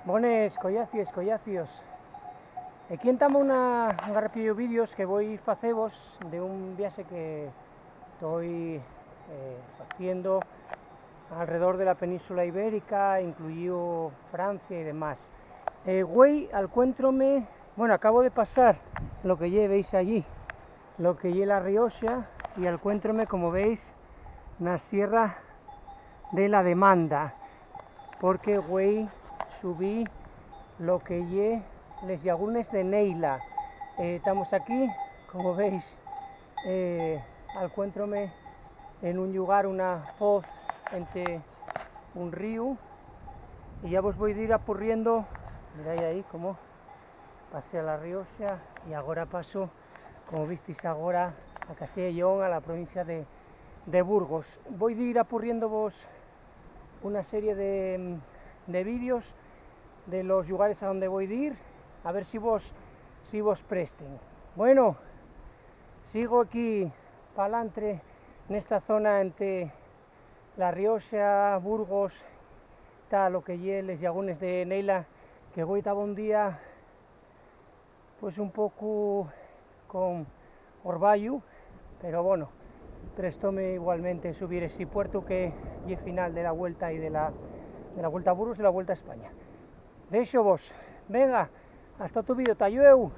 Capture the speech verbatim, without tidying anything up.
Bones, collacies, collacios. Equí entama una, un garrapiellu vídeos que voi facevos de un viaxe que toi, eh, faciendo alredor de la península ibérica, incluío Francia y demás. Eh, güei alcuéntrome, bueno, acabo de pasar lo que ye, veis allí, lo que ye La Rioxa, y alcuéntrome, como veis, na Sierra de la Demanda, porque güei subí lo que ye les llagunes de Neila. Eh, tamos aquí, como veis, eh, alcuéntrome en un llugar, una foz ente un ríu, y ya vos voi dir apurriendo. Mirai ahí cómo pasé a La Rioxa y agora paso, como vistis agora, a Castilla y Lleón, a la provincia de, de Burgos. Voi dir apurriéndovos una serie de, de vídeos de los llugares a donde voi dir, a ver si vos, si vos presten. Bueno, sigo aquí p'alantre nesta zona ente La Rioxa, Burgos, ta lo que ye les llagunes de Neila, que güei taba un día, pues, un poco con orbayu, pero, bueno, prestóme igualmente subir esi puertu que ye final de la Vuelta y de la, de la Vuelta a Burgos y la Vuelta a España. Déxovos, venga, hasta otru vídeo, ta llueu.